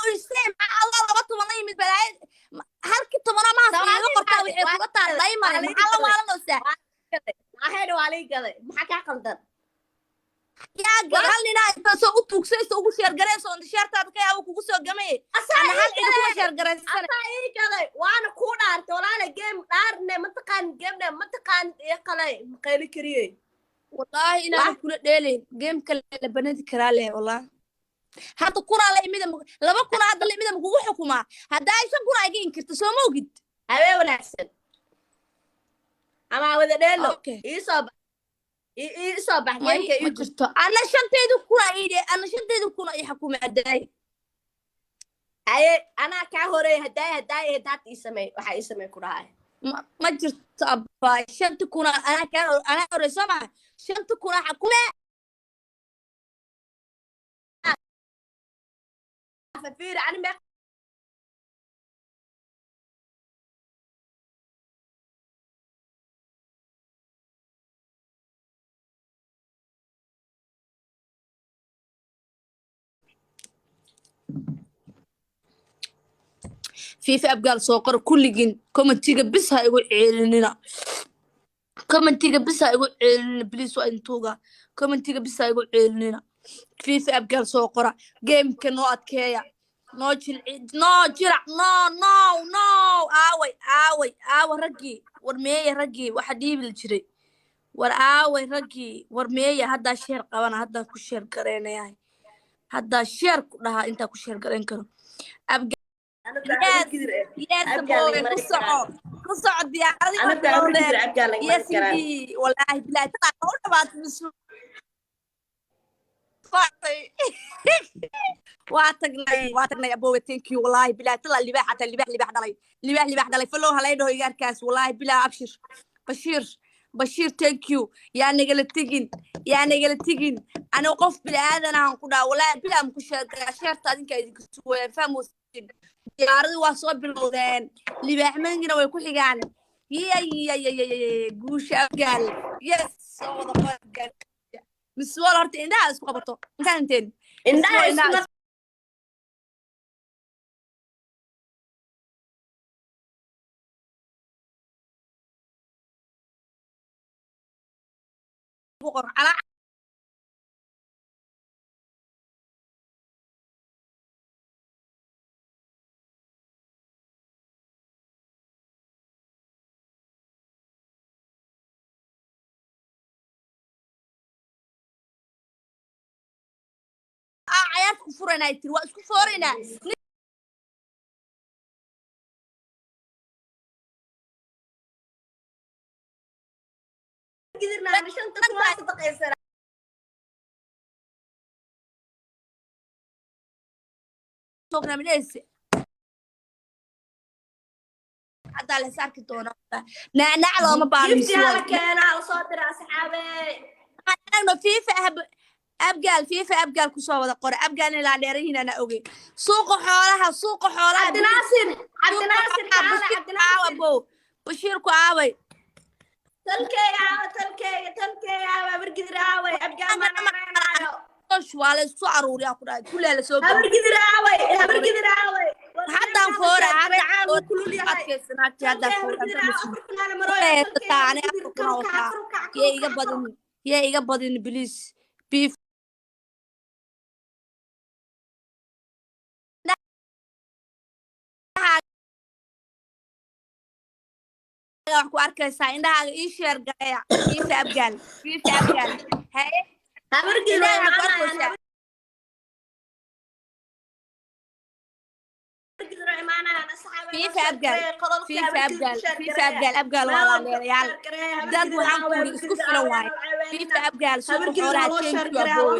Oysee, maxaa adoo laba toban la yimid balaayo halkii tobana mahaas iiga qortaa, waxay kuga taal daymane, maxaa la waalanaysaa? Ahayna waa lii gaday, maxaa kaa qaldan? Yaa gad hal ninaa inta soo u tuugsayso ugu share garayso, inta share-taada ka yaabo kugu soo gamay. Ana hal cidi kuma share garaysane. Asaa ii gaday, waana kuu dhaartay walaala. Game dhaarne mataqaan, gamene mataqaan, ii qalay maqayli kariyey. Wallaahi inaanu kula dheelayn game kale la banadi karaa leh. Wallaahi hadda kunaa la imida, 2000 hadda la imida, makugu xukumaa haddaa 5000 iga inkirta, soo ma ogid? Habeen wanaagsan ama wada dheelo. Okay. Iisoo bax, iisoo bax. May Gameka ma ii jirto. Ana shantaydu kuna ii, ana shantaydu kuna ii xukuma adaay. Haye, anaa kaa horeey. Hadaay hadaay ahayd, hadda ii samey, waxaa ii samey ku dhahay. Ma jirto abbaay, shanta kuna anaa kaa, anaa horey soo maha, shanta kuna xakume. Fiiri ani meeq Fiifa Abgaal soo qor kulligiin commentiga, bis ha igu ceelinina commentiga, bis ha igu ceelinina please, waa intuuga commentiga, bis ha igu ceelinina. Fiifa Abgaal soo qora, gameka noo adkeeya, noo jilci, noo jilac. No, no, no, aaway, aaway, aawa raggii? War meeya raggii waxa dhiibi jiray? War aaway raggii? War meeya? Haddaa share qabana, haddaan ku share gareynayahay, haddaa share ku dhahaa, intaa ku share garayn karo. Abgaal. Yes, Abgaal boy, lagama ku soco, ku soco, diyaaradii waa Anaga bilowdeen. Abgaal lagama Yes, karaan. indeed. Wallaahi bilaahi tadaa u dhamaatay waa tagnay, waa tagnay aboowe. Thank you. Wallaahi bilaahi talaa libaax, xataa libaax, libaax dhalay, libaax, libaax dhalay. Follow halay dhaho igaarkaas. Wallaahi bilaa abshir, Bashiir, Bashiir, thank you. Yaa nagala tegin, yaa nagala tegin. Aniga qof bini aadan ahan ku dhaha, wallaahi bilaa ma ku sheegaya, share-ta adinkaa idinka sugayaan, fahmoosin. Diyaaradii waa soo bilowdeen, libaaxmangina way ku xigaan. Yayayayay, guusha Abgaal! Yes, soo wada qor Abgaal. Miswal horta indhaha isku qabato, fahamteen? Indhaha Miswal indhaha isma isku qor calaa. Aa cayaarta ku furaynaa ay tiri, waa isku fooraynaa. Gidirna 5000 waa sadaqaysana. Soo haddaa la is arki doonaa, naacnaac looma baahno. Gifti Miswal hala keenaa, lasoo dira asxaabe. Aragno Fiifa Abgaal, Fiifa Abgaal kusoo wada qora. Abgaal ilaa dheerayihiin anaa ogey. Suuqa xoolaha, suuqa xoolaha. Cabdinaasir, Cabdinaasir, kaale. Bashiir Cabdinaasir. aawa bow, Bashiirku aaway? Talkeyga aawa, talkeyga, talkeyga aawa, Habargidir aaway, Abgaal ma naqaanaayo. Tosh waa la isku aruuriyaa ku dhahay, kulaa la soo galo. Habargidir aaway, Habargidir aaway. Haddaan foora, haddaan Wuu kulul yahay. adkaysanaagti, haddaan foora. Taane 4000 wataa. Yee iga badin, yee iga badin please. Beef wax ku arkaysaa indhahaaga. Ii share gareeya Fiifa Abgaal, Fiifa Abgaal. Haye, indhahaaga ku arkaysaa. Fiifa Abgaal, Fiifa Abgaal, Fiifa Abgaal. Abgaal waa laandheerayaal, dad waxaan ku yidhi isku filan waaye. Fiifa Abgaal, suuqa xoolaha, thank you aboowe,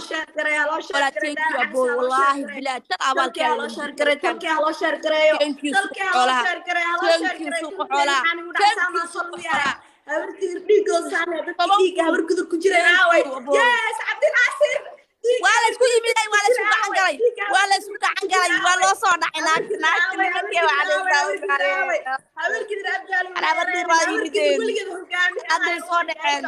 xoolaha, thank you aboowe. Wallaahi bilaa tan abaalkeeda. Thank you suuqa xoolaha, thank you suuqa xoolaha, thank you suuqa xoolaha. Waa la isku yimiday, waa la isku gacan galay, waa la isku gacan galay, waa loo soo dhacay. Naagti, naagti nimankii waa calaystaa. Hadday soo dhaceen.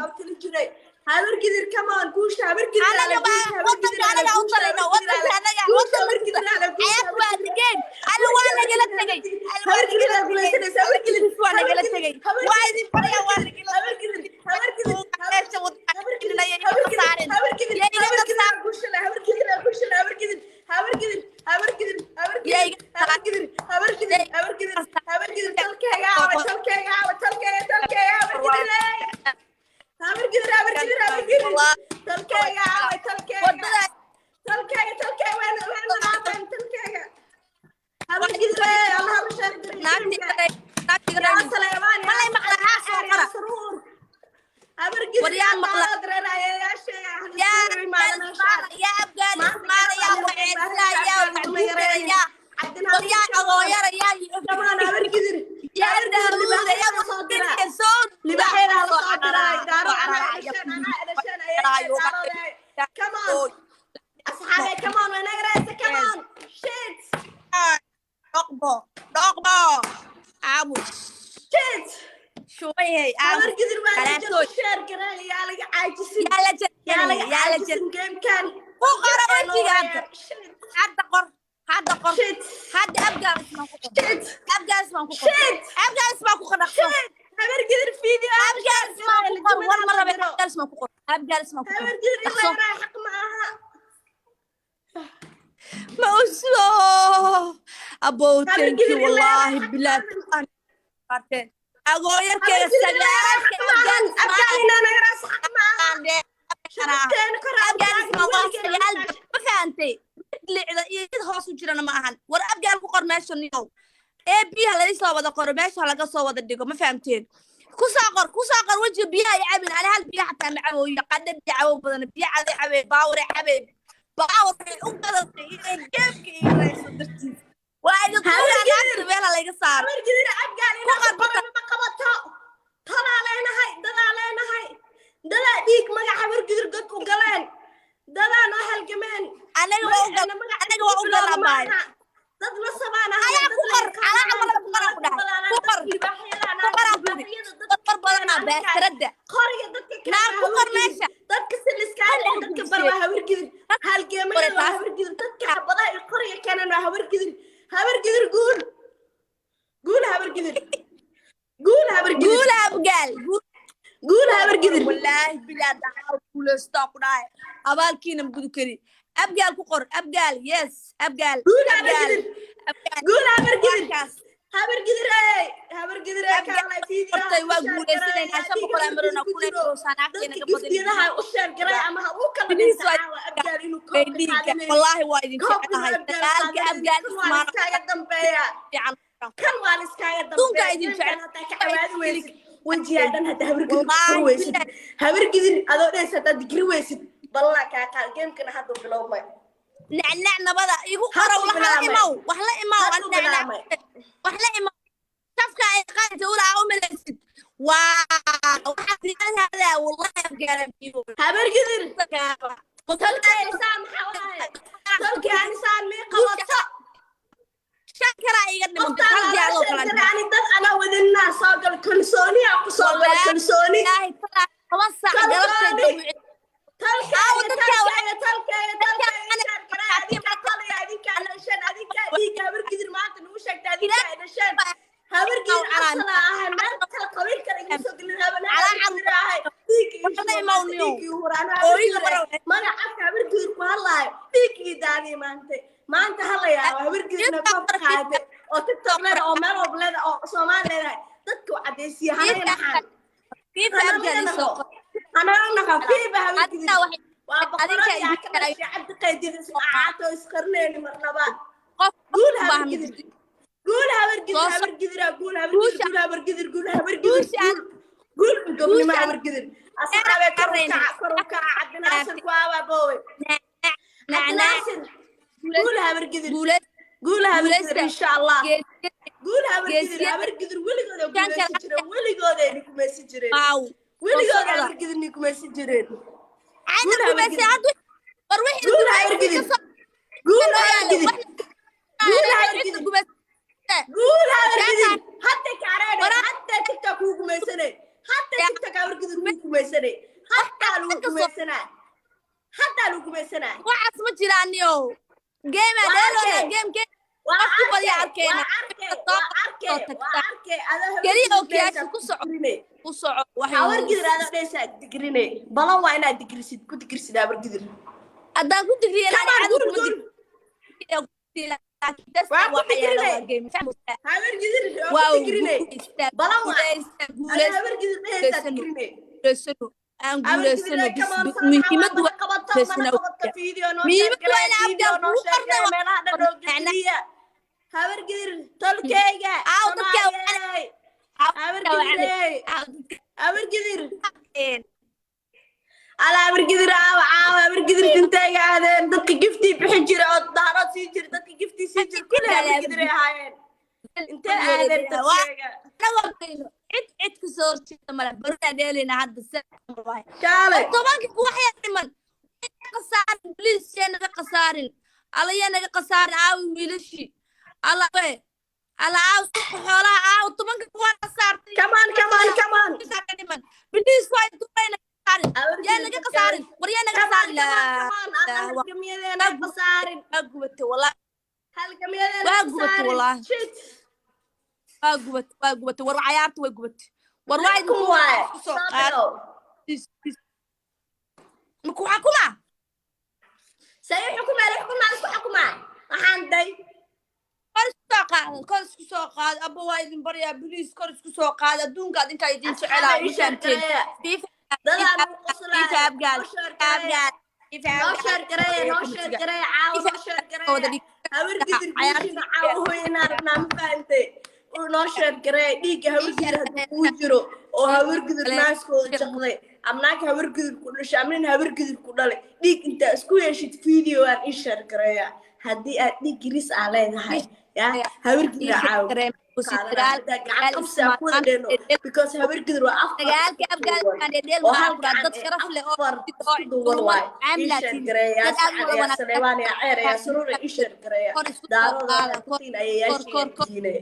Anaga baa wadanka anaga u talino, wadanka anaga, wadanka cayaarta waa the game. Waa Habar Gidir nagala aa guulaysanaysa, tegey. Habar Gidir. Waa nagala Habar tegey. Gidir, Habar Waa Gidir, idin baryaa, waa Habar nagala Habar Gidir, Habar Gidir, meesha Habar Gidir, wadada Habar Gidir, saarin. Habar Gidir, Yaa iga Habar Gidir saarin. aa guusha leh, Habar Gidir aa guusha leh, Habar Gidir, Habar Gidir, Habar Gidir, Habar Yaa Gidir, iga Habar Gidir, Habar Gidir, Yaa iga Habar Gidir, Habar Gidir, talkeyga aawa, talkeyga aawa, talkeyga, talkeyga, Habar Gidir, ey. Habar Gidir, Habar Gidir, Habar Gidir, talkeyga aawa, talkeyga. Wadada Talkeyga, talkeyga, waan wadaafeen talkeyga. Habar Gidir, ey, Allah ha sheer gareeyo naagtii gameka. Naagtii Yaa Saleebaan, yaa Malay maqla, haa soo Saxaar, qora. yaa Saruur. Habar Gidir, War yaa yaa maqla. Daarood reer ayeeyaashay, ah, Yaa isugu imaada meeshaan. Yaa Abgaal Maanta Ismaala, yaa garab waceysla, yaa laguma yareeyo. yaa Cabdinaasir war yaa come on. agooyara, yaa Come on, Habar Gidir. yaa Habar Gidir, Daawuuda, libaaxyada yaa soo dira. soo Libaaxyada la soo diray. Daarood anaa dhasheen, anaa dhasheen, ayeeyay, Daarood, ey. Come on. Asxaabey, come on, way naga reeysa, come on. Shit. Dhoqbo dhoqbo, aamus. Shit. Shubayhay. Habar Aamus. Gidir waa la Kalaatooy. jiro, share gareeya, yaa laga caajisin. Yaa la Yaa laga jarjarin, yaa la jar caajisin gamekan. Ku qora wejiga hadda. Shit. Hadda qor, hadda qor. Shit. Hadda Abgaal Ismaan ku qor. Shit. Abgaal Ismaan ku qor. Shit. Abgaal Ismaan ku qor, dhaqso. Shit. Habar Gidir video. Abgaal Ismaan ku qor, war ma rabe. Abgaal Ismaan ku qor, Abgaal Ismaan ku qor. Habar Gidir in la Dhaqso. yaraa xaq ma aha. Ma uso abow. Habar Thank you. Gidir in la yaraa Wallahi xaq bilaah ma arteen agooyarkeega Habar Gidir in la yaraa sagaalka xaq ma ahan. Abgaal Abgaal inaa naga raas xaq ma aha. Ismaan. Sharafteena kor ha u Abgaal taagin, Ismaan waa weligeena sagaal. ma Ma fahantay? Mid licda iyo mid hoos u jirana ma ahan. War Abgaal ku qor meesha niyow, ee biyaha laga soo wada qoro, meesha laga soo wada dhigo. Ma fahamteen? Ku soo qor, ku soo qor wejiga. Biyaha ay cabin, ani hal biyo xataa ma cabooyo. Qadha biyo cabo badan, biyo caday cabee, baawre cabee, baawre u gadatay inay gameka iga rayso dartiis. Waa idin Habar tuugaa. Gidir. Naagta meela laga saaro. Habar Gidir Abgaal Ku inaa qor ku qoran ma qabato. Talaa leenahay, dadaa leenahay. Dadaa dhiig magaca Habar Gidir god u galeen. Dadaa noo halgameen. Anaga waa u gal Magaceena magaca anaga waa u ku bilowda gal abaay. maaha. Dad la sabaan ahay, Ayaa dad ku la qor yaqaanaan, calaaca malaba ku qoran ku dhahay. Ku qor. Ku qoran ku dad qor badanaa beestarada. Qoriga dadka Naag ku qor meesha. Dadka siliska dadka bar waa Habar Gidir, halgeemada waa Habar Gidir, dadka xabadaha iyo qoriga keenan waa Habar Gidir. Habar Gidir guul, guul Habar Gidir, guul Habar Gidir. Guul Abgaal, guul. Guul Habar Gidir. Wallaahi bilaa dacaa guulaystaa ku dhahay, abaalkiina ma gudu kari. Abgaal ku qor, Abgaal, yes, Abgaal. Guul Habar Abgaal. Gidir. Abgaal. Guul Habar Gidir. Warkaas. Habar Gidir ey, Habar Gidir ey, kaalay video. Hortay waa guulaysanaynaa, 500 amarona kuna Dadka naga giftiyadaha u share garay ama ha u kala Please, dhinta caawa Abgaal inuu koobka dhiiga. qaadanaynin. Wallaahi waa idin Koobka inuu jecelahay. Abgaal Dagaalka qaadanaynin. Abgaal Kan waa Ismaan liskaaga dambeeya. fiican. Kan waa liskaaga Adduunka dambeeya. idin Gamekan jecel. haddaa ka cawaadi weysid, wejigaa dhan haddaa Habar Gidir ku Wallaahi furi weysid, billahi. Habar Gidir adoo dhehaysa haddaad digri weysid, ballaa kaa qaad. Gamekana hadduu bilowmay. Nacnac nabada igu qoro. Hadduu Wax la bilaabmay. imow, wax la imow. Hadduu Nacnac. bilaabmay. Wax la imow, shafka ay qaadaysa ulaa u malaysid. Waa waxaad tiraahdaa wallahi Abgaala biyo. Habar Gidir, talkay isaan maxaa waaye? Talkay anisaan mii qabato. Shan karaa iga dhiman. Qoftaan Hal diyaar oo kala. Ani dad anaa wadinaa soo gal, kalsooniyaa ku soo gala, kalsooni. Wallaahi 10 saac galabtay. Kalsooni. Talkayga, talkayga, talkayga, talkayga, share garay. Adinkaa talaya, adinkaa dhasheen, adinkaa dhiigga Habar Gidir maanta nagu sheegta, adinkaa dhasheen. Habar Gidir asala ahay, meel kale qabiil kale iguma soo gelin, habar Gidir ahay. Dhiigga ii Waxna shubo imaw maanta, niyow. dhiigga ii hura, anaa Habar Ooyida Gidir ahay. marow. Magaca afka Habar Gidir ku hadlaayo, dhiiggii daadiya maanta. Maanta hala yaabo Habar Gidirna koob qaaday oo TikTok leedahay oo meel walba leedahay oo Soomaali leedahay. Dadka u cadaysiya hanaga naxaan. Fiifa Abgaal ii soo qor. Hanaga naxo fiiba Habar Gidir. Adiga waxay Waa adinka boqoradii aa ka idin dhashay Cabdi Qaydir ismacaato isqarneyni marnaba. Qof Guul u Habar baahan. Gidir, guul Habar Gidir. Soo Habar Gidir guul, Habar Gidir Guusha- guul, Habar Gidir guul, Habar Gidir Guusha- guul, guul gobnimo Guusha- Habar Gidir. Asxaabe, kor u kaca, kor u kaca. Cabdinaasir ku aawaa boowe. Nacnac. Cabdinaasir guul, Habar Gidir Guulays. guul, Habar Gidir. Guulaysta. Insha Allah guul Habar Gidir. Geesiyada. Habar Gidir weligooda Shan guulaysan kale- jireen, weligooda ay gumaysan jireen, Waaw. weligooda socda. Habar Gidir ni gumaysan jireen. Cayna Guul Habar gumaysay Gidir. hadda war wixii Guul Habar gumaysay Gidir. ka soo Guul noo Habar yaalo. Gidir. Guul Habar Cidda Gidir. gumaysay. Guul Habar Gidir. Sheeka- Hadda kaareene, hadda TikTok kugu gumaysanay, hadda TikTok Habar Gidir kugu gumaysanay, haddaa lagu gumaysanaa, haddaa lagu gumaysanaa. Waxaas ma jiraan niyow. Game Waa dheelona arkay. game game. Waa Qofku badiyaa arkay. arkeena. Waa arkay. Waa arkay, waa arkay adoo habar Keliya gidir oo kiyaasha dhehaysaa ku soco. Digrine. Ku soco. Habar gidir adoo dhehaysaa digrine. Balan waa inaad digrisid, ku digrisid habar gidir. Haddaan ku digriya Come on, guul, guul. Waa ku digrine. Habar gidir waa ku digrine. Balan waa adoo habar gidir dhehaysaa digrine. Aan Habar guuleysano. gidir, come on, Muhiimadu mana qabato, mana qabato, video noo Muhiimadu share waa in garee, video abgaal noo kugu share qornay. Garee, meelaha dhan oo geliya. Habar gidir tolkeyga. Aaw, dadka. Soomaaliyey. Habar gidirey, habar gidir ala, habar gidir caawa, caawa habar gidir intayga aadeen. Dadka giftii bixin jira oo daarood siin jira, dadka giftii siin jira kulli habar gidiray ahaayeen. Intee aadeen dadkeyga? Cid cid ka soo horjeeda male. Barinaa dheelayna hadda. Kaale. 10-ka waxyaa dhiman qasaarin. Please, yaa naga qasaarin. Alla, yaa naga qasaarin. Aawi wiilashii? Alla we, alla aaw suuqa xoolaha? Aaw 10-ka waa qasaartay. Come on, come on, come on. Ka dhiman. Please, waa duqayna qasaarin. Yaa naga qasaarin. War yaa naga qasaarin. Halgamyadeena qasaarin. Waa gubatay wallahi. Halgamyadeena. Waa gubatay wallahi. Shit. Waa gubatay, waa gubatay. War cayaarta way gubatay. War waa idinku Kun waaye. Isku soo Soo qaad. bilow. Maku xukuma. Say xukumaa, la xukumaa, isku xukumaa waxaan day. Kor isku soo qaad, kor isku soo qaad. Abba, waa idin baryaa. Please, kor isku soo qaad. Adduunka adinkaa idin jecelaa. Asxaabay, ii share gareeya. Dadaa lagu qoslaaya. Abgaal. Noo share gareeya. Abgaal. Noo share gareeya, noo share gareeya caawa, noo share gareeya. Habar gidir guushiina caawa hooyanaa rabnaa, ma fahantay? Uu noo share gareeya. Dhiigga habar gidir hadduu kuu jiro oo habar gidir naaskooda jaqday ama naag habar gidir ku dhashay ama nin habar gidir ku dhalay, dhiig intaa isku yeeshid videoaan ii share gareeya. Haddii aad dhiig giris aa leedahay, ya habar gidir caawa gacan qabsi aan ku wada dhehno, because habar gidir waa afar Dagaalka Abgaal oo hal dad gacan sharaf leh oo afar isku duuban waay. Ii share gareeya. Dad aad u yaa wanaagsan. Saleebaan, yaa Ceer, yaa Saruur, ii share gareeya. Kor isku soo Daarooda qaada, kor kutiin ayayaashii kor, kor. diine.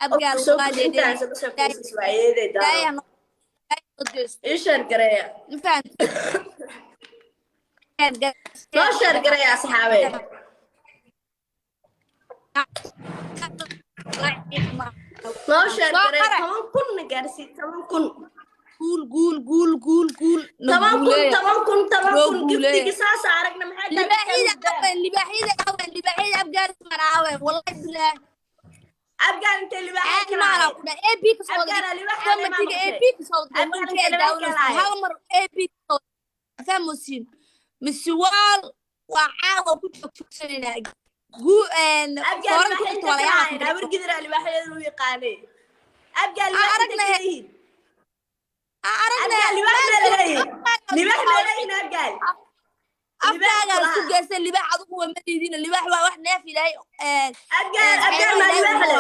Abgaal soo waa intaas la soo waayeeday daaro. Ii share gareeya. Ma fahanteen? Noo share gareeya, asxaabe. Noo share Soo gareeya. qara. 10,000 na gaarsii, 10,000. Guul, guul, guul, guul, guul na. 10,000. Guuleeya. 10,000, 10,000. Noo guuleeya. Giftiga saasa aragna maxay tahay? Libaaxyada awen, libaaxyada awen, libaaxyada Abgaarisman awen, wallahi bilaah. Abgaal intee libaaxa Caadi maana ku dhahay AB ka soo Abgaal libaaxa. Commentiga AB ka soo Abgaal wanka intee libaax daawanaysa kalaay? Hal mar AB ka soo fahmusiin mise waa caawa ku joogjoogsanayna guu Abgaal fooranka libaaxa ku intee walayaha kalaayeen? Habar gidiraa libaaxyada loo yaqaanay. Abgaal Aan libaax intee aragnay. kalayihiin? Aragnay. Abgaal libaax mee leeyihiin? Libaax mee leeyihiin abgaal? Afkaaga isku geysta libaax. Adigu waa madiidina. Libaax waa wax neef Ilaahay. Abgaal, abgaal maa libaax leh?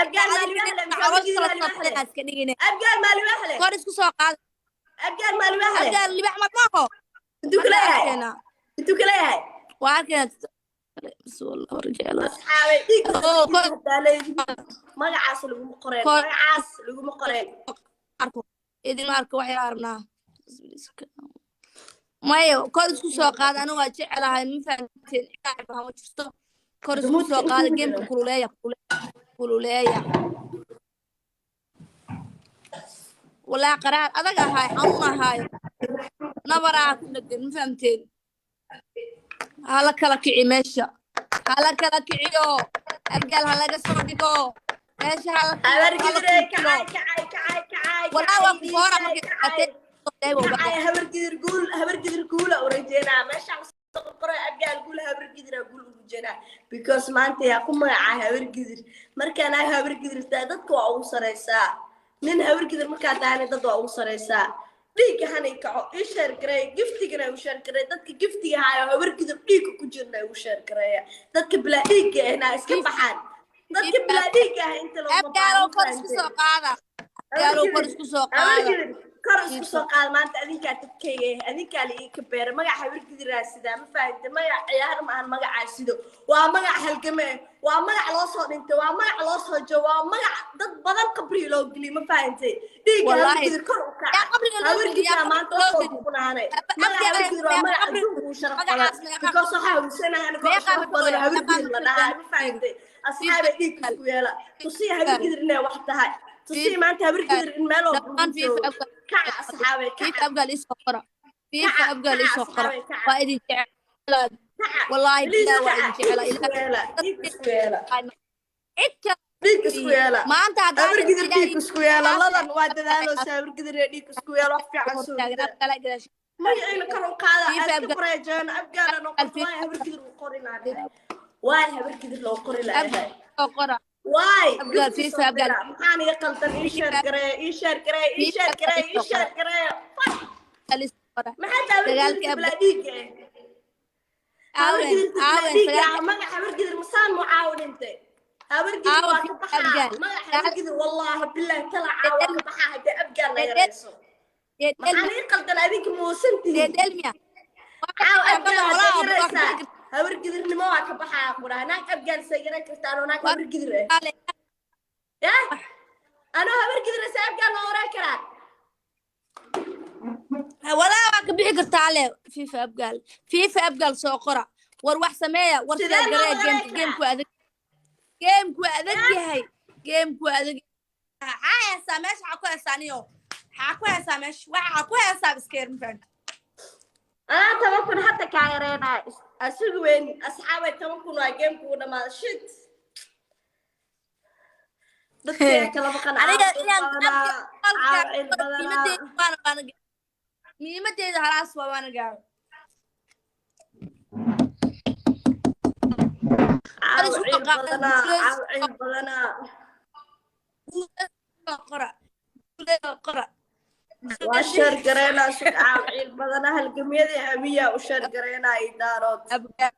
Abgaal maa libaax leh mise habar gidiraa libaax leh? Iska dhigine. Abgaal maa libaax leh? Kor isku soo qaad. Abgaal maa libaax leh? Abgaal libaax ma maaho. Intuu ka leeyahay? Intuu ka leeyahay? Waa arkayna. Asxaabay, dhiigga Oo, hadaa leeyihiin magacaas laguma qoreen. Magacaas laguma qoreen. Arko idin arko waxay arabnaa maya. Kor isku soo qaad. Anigu waa jecelahay, ma fahamteen? Ma jirto. Kor isku soo qaada gameka. Kululeeya, kululeeya. Walaa qaraar adag ahaay, xanuun ahaayo, nabaraa ku dhegan, ma fahamteen? Hala kala kici meesha, hala kala kiciyo. Abgaal ha laga soo dhigo meesha, hala Habar hala gidirey, kiciyo. Kacay, kacay, kacay, kacay. Walaa waa ku foora kacay, markay kacay, kacay. Habar gidir guul, habar gidir guula u rajeynaa. Meeshaan soo qoray abgaal guul, habar gidiraa guul u rajeynaa, because maanta yaa ku magacaa habar gidir? Markaan aa habar gidir tahay, dadka waa ugu sareysaa. Nin habar gidir markaa tahayna, dad waa ugu sareysaa. Dhiigga hanay kaco. Ii share gareeya. Giftigana igu share gareeya. Dadka giftiga hayo, habar gidir dhiigga ku jirna igu share gareeya. Dadka bilaa dhiigga ahna iska baxaan. Dadka bilaa dhiigga ah inta looma Abgaalow, kor isku soo qaada. Abgaalow, kor isku soo qaada. Kor isku soo qaad. Maanta adinkaa dadkayga ah, adinkaa la ii ka beera magaca habar gidiraa sidaa, ma fahante? Magac ciyaar maahan magacaa sido. Waa magac halgame ah, waa magac loo soo dhintay, waa magac loo soo joogo, waa magac dad badan qabriga loo geliyay, ma fahantay? Dhiigga Wallaahi. habar gidir kor u Yaa kaca. qabriga loo Habar geliyo, yaa gidiraa maanta qabriga loo wax geliyo. walba ku nahanay. Abgaal Magaca habar gidir waa yaa magac qabriga adduunka ugu sharaf badan, magacaas meeqa because waxaa hawsanahay anigoo meeqa sharaf badan meeqa habar gidir la dhahaa, meeqa ma fahantay? Asxaabe, dhiig isku yeela. Tusiya Habargidir inay wax tahay. Tusiya maanta Habargidir in meel walba Dhammaan lagu Fiifa joogo. Abgaal. Kaca, asxaabe, Fiifa kaca. Abgaal isoo qora. Fiifa Kaca, Abgaal kaca, isoo qora. asxaabe, kaca. Waa idin jeclaa. Kaca. Wallaahi Please, bilaa waa kaca. idin jeclaa. Dhiig isku yeela, dhiig isku yeela. Cid kale Dhiig isku yeela. Maanta haddaan Habargidir, dhiig isku yeela. Ladan waa dadaaloosa. Habargidir ee dhiig isku yeela, wax fiican soo hortaagan rida. Abgaal gadaashiisa. Magaciina kor u qaada. Fiifa Aad ka Abgaal. bareejeen Abgaala noqoto. Waay Habargidir uu qori lahaa? Waay Habargidir loo qori lahaa? Soo qora. Waay Abgaal, gifti Fiifa soo Abgaal. dira. Maxaan iga qaldan? Ii share garee, ii share garee, ii Fiifa share garee, Abgaal ii share garee. Abgaal isoo qora. Maxay tahay Dagaalkii Habargidirta bilaa dhiigga eh? Aawen, Habargidirta bilaa aawen, dhiigga sagaalka ah. Magaca Habargidir masaan mucaawinintay? Habargidir Aawen, waa ka Fiifa baxaa Abgaal. magaca Habargidir. Wallaahi billahi talacaa waa ka baxaa haddii Abgaal la yarayso. Maxaan ii qaldan? Adinka muusantihiin. Dedelmiya. Caaw Abgaal hadday yaraysaa, Habargidirnimo waa ka baxaa qudhaa. Naag Abgaal say yaran kartaa anoo naag Habargidir eh? Yah, anoo Habargidir se Abgaal loo oran karaa? Walaa waa ka bixi kartaa le. Fiifa Abgaal, Fiifa Abgaal soo qora. War wax sameeya, war Sidee share loo garee. oran Gameku karaa? Gameku adag, gameku adag yahay, gameku adag. Maxaa heesaa meesha? Waxaa ku heesaa niyo, waxaa ku heesaa meesha, waxaa ku heesaa iska yar, mafahanta? Anaa 10,000 hadda kaa yareenaa asugu weyn. Asxaabay, 10,000 waa gameku u dhamaada. Shit, dadkee kala maqan. Aniga Caaw inaan badanaa, caaw cil badanaa. Muhiimadeeda waana muhiimadeeda halaas waa waana gaaro. Caaw cil badanaa, caaw cil badanaa. Qora, qora. Waa share gareynaa, sug. Caaw cil badanaa. Halgamyadii Hawiyaa u share gareynaa iyo Daarood. Abgaal.